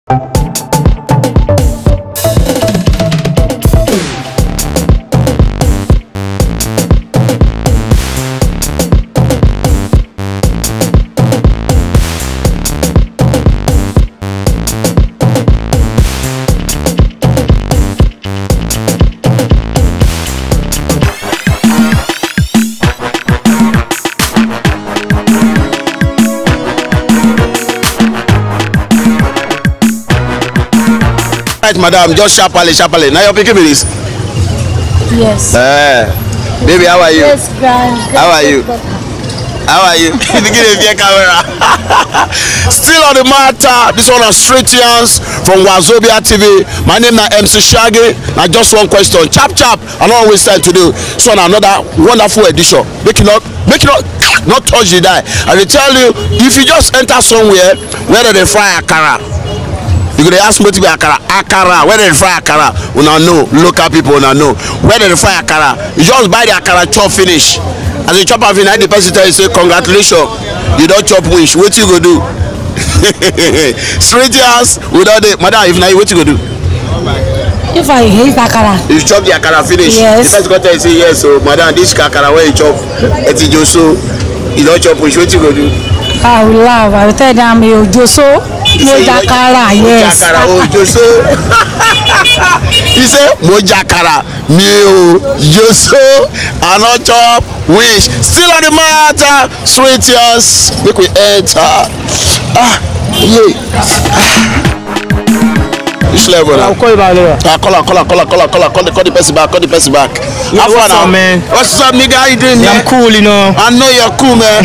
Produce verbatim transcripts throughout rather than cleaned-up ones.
Right, madam, just sharply, sharply. Now your pikin be this. Yes. Eh, baby, how are you? Yes, grand. How are you? How are you? You begin to fear camera. Still on the matter. This one on Street Yarns from Wazobia T V. My name na M C Shaggy. Na just one question. Chap chap. I don't waste time today. So na another wonderful edition. Make you not, make you not, not touch the die. I dey tell you, if you just enter somewhere where they dey fry akara, you go dey ask wetin be akara. Akara, where they dey fry akara? Una know, local people, una know. Where they dey fry akara? You just buy the akara, chop finish. As you chop am finish, na the person tell you say, "Congratulations, you don chop wish." Wetin you go do? Street Yarns, we don dey. Madam, if na you, wetin you go do? If I eat akara. You chop the akara finish. Yes. The person come tell you say, "Yes, so madam, this akara wey you chop, eti joso, you don chop wish, wetin you go do?" I will laugh. I will tell them, "You joso, you say you don akara, you yes." Akara, oh, joso. He say, "Mo jakara, mi o joso, I no chop wish." Still on the matter, Street Yarns, make we enter. Ah, yeah. Which level now? I'll call you back later. Ah, call her, call her, call her, call her, call her, call the, call the person back, call the person back. Yeah, how far what's now, up, man? What's up, nigga? How you doing, yeah, man? I'm cool, you know. I know you're cool, man.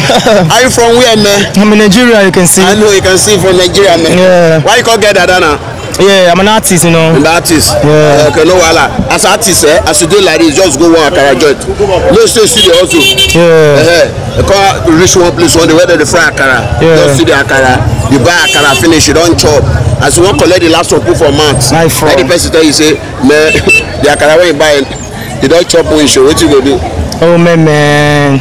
Are you from where, man? I'm in Nigeria, you can see. I know you can see from Nigeria, man. Yeah. Why you call get that now? Yeah, I'm an artist, you know. An artist? Yeah. Eh, okay, no wahala. As artist, eh, as you dey like this, just go one akara joint. No say see the hustle. Yeah. Eh, eh. You come reach one place one day where they dey fry akara. Yeah. Just see the akara. You buy akara finish, you don chop. As you wan collect the last one, put for mouth. Nice. Let the person tell you say, "Man, the akara wey you buy, you don chop wish o, wetin you go do?" Oh, man, man.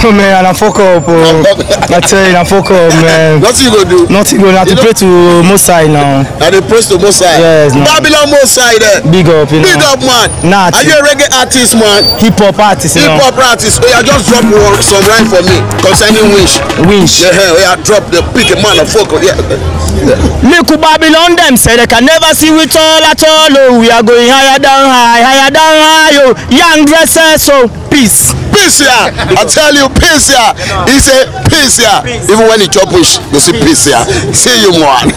Oh, man, I fuck up, oh. I tell you, I fuck up, man. Nothing you go do. Nothing go, I have to pray to Most High now. I dey praise to Most High. Yes, man. Babylon Most High there. Big up, you know. Big up, man. Nah, are you a reggae artist, man? Hip hop artist, you know. Hip hop artist. Oh, yeah, just drop one, some rhyme for me concerning wish. Wish. Yeah, oh, yeah, drop the pick a man of fuck. Yeah. Make Babylon them say they can never see we tall at all. Oh, we are going higher than high, higher than high. Oh, young dresses, so peace. Peace, yeah. I tell you, peace, yeah. He say, "Peace, yeah." Even when he chop wish, you see, "Peace, yeah." See you, man.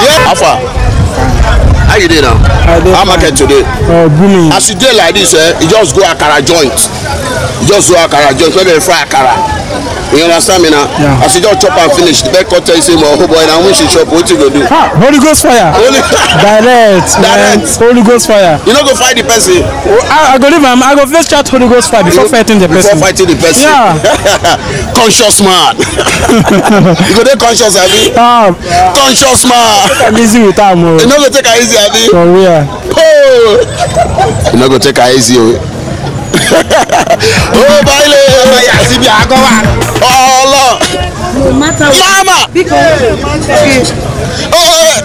Yeah, how far? How you dey now? I dey fine. How market today? Uh, booming. As you dey like this, eh, you just go akara joint. You just go akara joint. When they fry akara. You understand me now? Yeah. As you just chop and finish, the best come tell you say, "Oh boy, now wish you chop, wetin you go do?" Ah, Holy Ghost fire. Holy direct, man. Direct. Holy Ghost fire. You no go fight the person. Oh, I, I go leave am. I go first shout Holy Ghost fire before fighting the person. Before fighting the person. Yeah. Conscious man. You go dey conscious, abi? Ah. Conscious man. Take am easy with am o. You no go take am easy, abi? For real. Oh. You no go take am easy o. Oh, baile. Ọmọ yà sí bí aago wà. Ọlọ. No matter what. Mama. Because oh,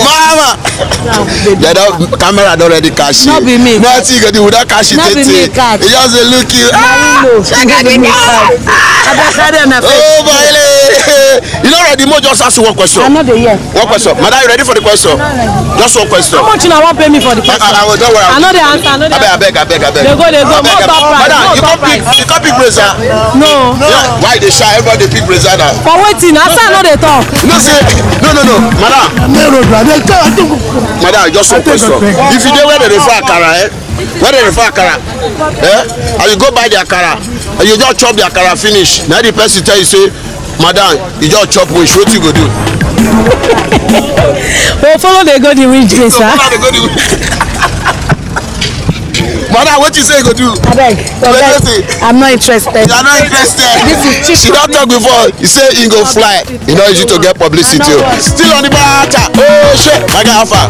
mama. The camera don already catch you. No be me. Nothing you go do without catch you. No be me catch. He just dey look you. Ah, no be me catch. Abeg, carry am na. Oh, baile. You no ready? Mo just ask you one question. I no dey hear. One question. Madam, you ready for the question? Just one question. How much una wan pay me for the question? I, I, I, don't worry. I no dey answer. I no dey answer. Abeg, abeg, abeg, abeg. Dey go, dey go. Abeg, abeg. Madam, you come pick, you come pick brazier. No. Why you dey shy? Everybody dey pick brazier now. For wetin? I say I no dey talk. No say, no, no, no. Madam. Madam, just one question. If you dey where they dey fry akara, eh? Where they dey fry akara? Eh? And you go buy the akara, and you just chop the akara finish. Now the person tell you say, "Madam, you just chop wish, wetin you go do?" Oh, follow dey go the wish place, sir. Follow dey go the wish. Madam, wetin you say you go do? Abeg, forget. I'm not interested. You are not interested. This is cheap. She don talk before. You say he go fly. You know, easy to get publicity. Still on the matter. Oh shit, my guy, how far?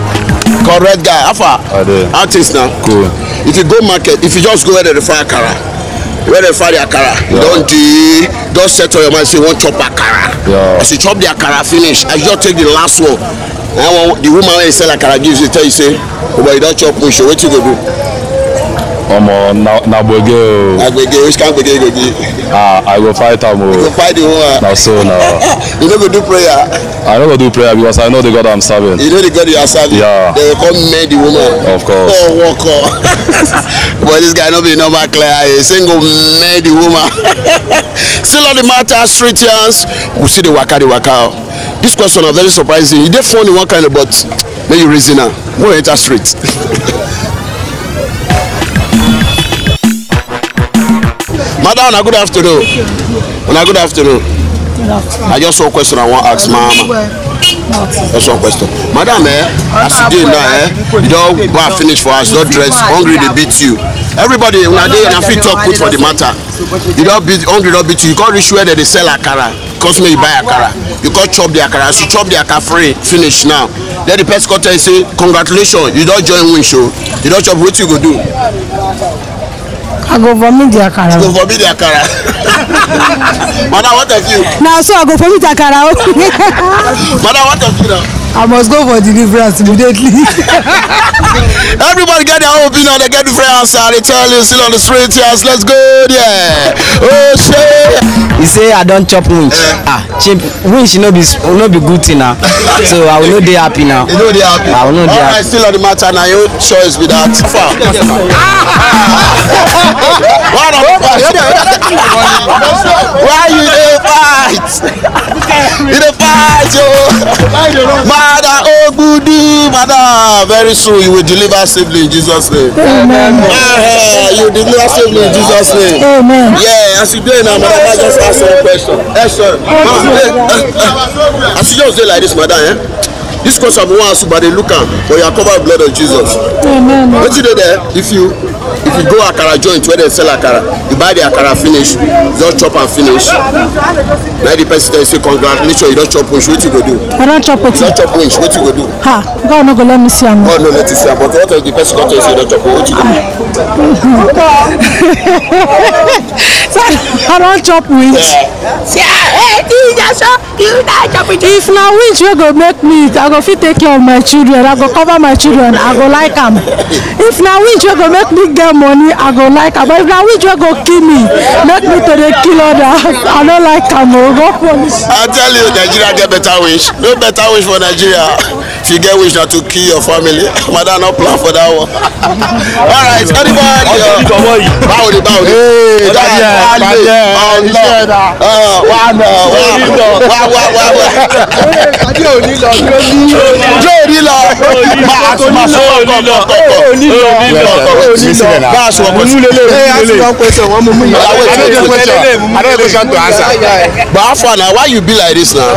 Correct guy, how far? I dey. Artist now. Cool. If you go market, if you just go where they fry akara, When dem fry the akara, you don dey, don set up your mind say you wan chop akara. Yeah. As you chop the akara finish, as you just take the last one, na one, the woman wey sell akara give you tell you say, "Oh boy, you don chop push, wetin you go do?" Omo, na, na gbege o. Na gbege, which kind gbege you go give? Ah, I go fight am o. You go fight the woman. Na so na. You no go do prayer. I no go do prayer because I know the God I'm serving. You know the God you are serving. Yeah. They will come mend the woman. Of course. Oh, walk on. But this guy no be normal clear eye. Say go mend the woman. Still on the matter, street yarns. We see the waka, the waka. This question is very surprising. E dey funny one kind of, but make you reason am. Go enter street. Madam, una good afternoon. Una good afternoon. I just one question I wan ask, mama. Just one question. Madam, eh, as you dey now, eh, you don baff finish for house, don dress, hungry dey beat you. Everybody, una dey, una fit talk put for the matter. You don beat, hungry don beat you. You come reach where dem dey sell akara. Come say make you buy akara. You come chop the akara. As you chop the akara free, finish now. Then the person come tell you say, "Congratulations, you don join winch o. You don chop, wetin you go do?" I go vomit the akara. You go vomit the akara. Madam, what of you? Na so I go vomit akara o. Madam, what of you now? I must go for deliverance immediately. Everybody get their own opinion, they get different answer. They tell you, still on the street, yes, let's go there. Oh, shit. He say I don chop winch. Eh. Ah, chimp, winch no be s-, no be good thing now. So I will no dey happy now. You no dey happy. I will no dey happy. All right, still on the matter now. Your choice be that. Far. Why not? Why you dey fight? You dey fight, yo. Mother Ogbudu, mother. Very soon you will deliver safely in Jesus' name. Amen. Eh, you deliver safely in Jesus' name. Amen. Yeah, as you dey now, madam, I just ask one question. Eh, sir. Ma, eh, eh, eh. As you just dey like this, madam, eh? This question I wan ask you, but dey look am, but you are covered with blood of Jesus. Amen. Wetin dey there? If you, if you go akara joint where dem sell akara, you buy the akara finish, you don chop am finish. Na the person tell you say, "Congratulations, you don chop winch." Wetin you go do? I don chop. You don chop winch. Wetin you go do? Ha! God no go let me see am. God no let you see am. But what if the person come tell you say you don chop? Wetin you go do? So, I don chop winch. Yeah. If na winch wey go make me eat, I go fit take care of my children, I go cover my children, I go like am. If na winch wey go make me get money, I go like am. But if na winch wey go kill me, make me to dey kill others, I no like am o. God punish. I tell you, Nigeria get better winch. No better winch for Nigeria. If you get winch, na to kill your family. Madam, no plan for that one. All right, anybody? Báwo ni, báwo ni? Hey, daddy, daddy, daddy, iṣẹ́ da. Wá nà, wá, wá, wá, wá, wá. Daddy ò ní lọ, yóò ní. Yóò ní lọ. Máa tún máa sọ. Ò ní lọ. Ò ní lọ. Ò ní lọ. Bá a sọ ọkọ sí. Ẹ, a sọ ọkọ sí, wọ́n mú mú yìí. Another question to answer. But how far now? Why you be like this now?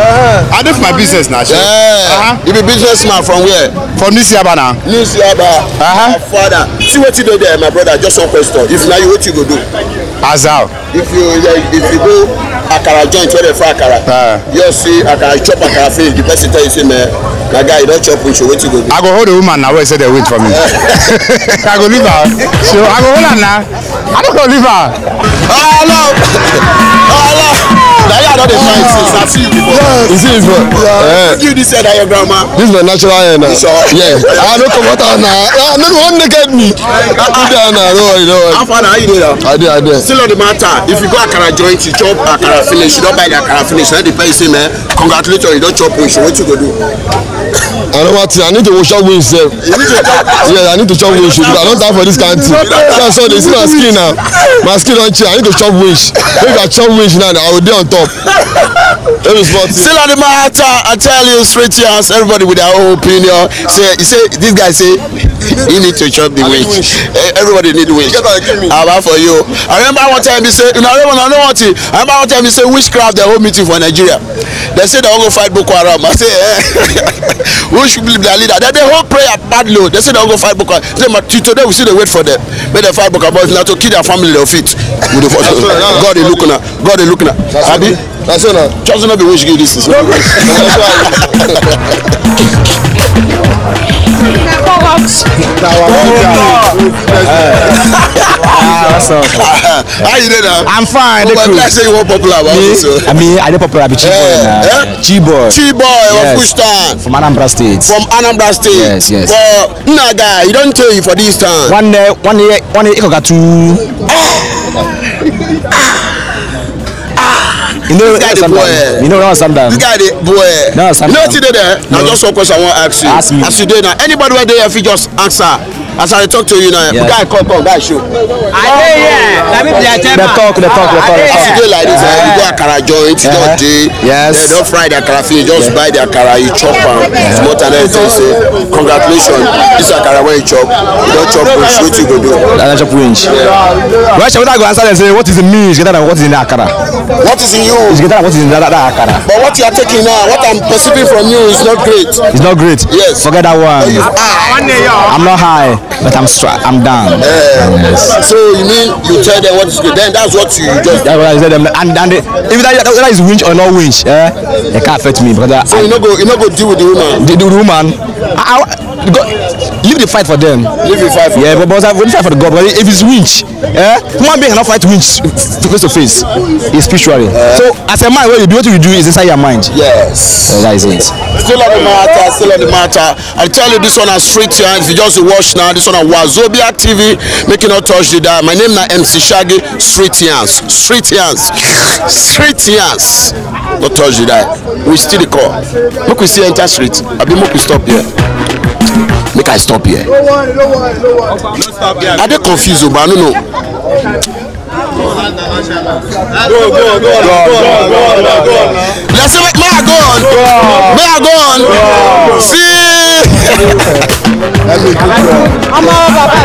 I do for my business now. Yeah. You be businessman from where? From New Yaba now. New Yaba. Uh-huh. My father. See wetin dey there, my brother. Just one question. If na you, wetin you go do? As how? If you, yeah, if you go akara joint where they fry akara, you see akara, chop akara finish, the person tell you say, "Man, my guy, you don chop winch, wetin you go do?" I go hold the woman now wey say they wait for me. I go leave her. So I go hold her now. I no go leave her. Oh, no. Oh, no. Now you don't dey find since I see you before. Yes. You see this one? Yeah. Eh. You this head and your grandma. This is my natural hair now. You sure? Yeah. I no comot out now. I no one naked me. Put down now. No worry, no worry. How far now? How you dey now? I dey, I dey. Still on the matter. If you go akara joint, you chop akara finish, you don buy the akara finish, na the person say, "Man, congratulations, you don chop winch, wetin you go do?" I no want to. I need to chop winch sef. You need to chop. Yeah, I need to chop winch because I don tire for this kind thing. That's all. They see my skin now. My skin don change. I need to chop winch. If I chop winch now, I will dey on top. Let me spot you. Still on the matter, I tell you straight here, as everybody with their own opinion. Say, he say, this guy say, he need to chop the winch. Eh, everybody need winch. How about for you? I remember one time he say, you know, I don't want to. I remember one time he say witchcraft dey hold meeting for Nigeria. They say they wan go fight Boko Haram. I say, eh. Who should be their leader? Then they hold prayer bad low. They say they wan go fight Boko Haram. Say, "Ma, till today we still dey wait for them. Make dem fight Boko Haram. But na to kill their family, dem fit." We dey for God dey look now. God dey look now. Abi? That's all now. Just no be witch give this thing. So, how you dey now? I'm fine. Oh, my, like say you wan popular about me, this, so. I mean, I dey popular be Chiboy. Eh, now. Eh? Chiboy. Chiboy of, yes, which town? From Anambra State. From Anambra State. Yes, yes. But, nah, guy, you don tell you for this town. One day, one year, one year, Ikoga two. You know, this guy dey boy. You know, understand that. This guy dey boy. No, understand. You know what you dey there? Now, just one question I wan ask you. Ask me. As you dey now, anybody wey dey here fit just answer. As I talk to you now, yeah, guy, come, come, guy, show. I dey here. Let me be a chairman. They talk, they talk, they talk. As you dey like this, eh, you go akara joint, you don dey. Yes. They don fry the akara finish, just buy the akara, you chop am. Small time, they say, congratulations. This akara wey you chop, you don chop finish, wetin you go do? I don chop finish. Well, shall I go answer them say, what is the mean? Is greater than what is in the akara. What is in you? Is greater than what is in that, that akara. But what you are taking now, what I'm perceiving from you is not great. It's not great. Yes. Forget that one. But you are. I'm not high, but I'm stra- I'm down. Eh. Yes. So you mean you tell them what is good? Then that's what you just. That's what I tell them. And, and they, if that, that is winch or not winch, eh, it can't affect me because I, so you no go, you no go deal with the woman. The, the woman, I, I, go, leave the fight for them. Leave the fight for them. Yeah, but, but I will fight for the God. But if it's winch, eh, human being cannot fight winch face to face. It's spiritually. So as a man, what you do, what you do is inside your mind. Yes. So that is it. Still on the matter, still on the matter. I tell you, this one is Street Yarns. If you just watch now, this one is Wazobia T V. Make you not touch the dial. My name na M C Shaggy. Street Yarns. Street Yarns. Street Yarns. Not touch the dial. We still the call. Make we see enter street. I be make we stop here. Make I stop here. I dey confused, but I don't know. Go, go, go, go, go, go, go. Let's see, may I go on? May I go on? See?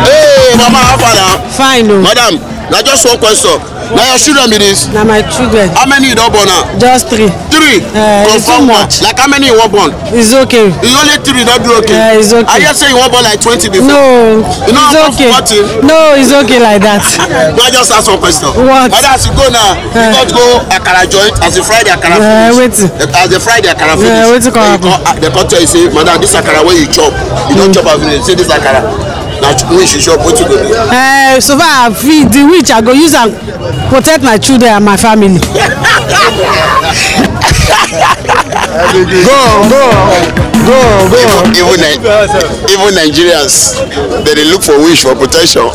Hey, Mama, how far now? Fine, oh. Madam, now just one question. Now your children be this? Now my children. How many you don born now? Just three. Three? Eh, it's too much. Confirm one. Like how many you wan born? It's okay. It's only three that do okay. Yeah, it's okay. I hear say you wan born like twenty before. No, you know, it's okay. What? No, it's okay like that. But I just ask one question. What? But as you go now, you not go akara joint as you fry the akara finish. Wait. As they fry the akara finish, wait, they come, they come tell you say, madam, this akara wey you chop, you don't chop am finish. Say this akara. Now when she chop, what you go do? Uh, so far, I feed the witch. I go use am protect my children and my family. Go, go, go, go. Even, even, Ni- even Nigerians, they dey look for wish for protection.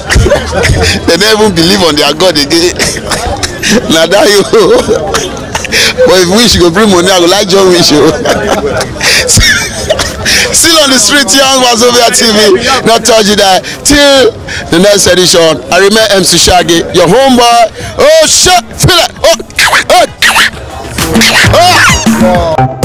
They don't even believe on their God again. Now that you, but if wish go bring money, I go like join wish you. Still on the street, young Wazobia T V. Not touch it. Till the next edition, I remain M C Shaggy, your homeboy. Oh shit, feel it. Oh, oh, oh.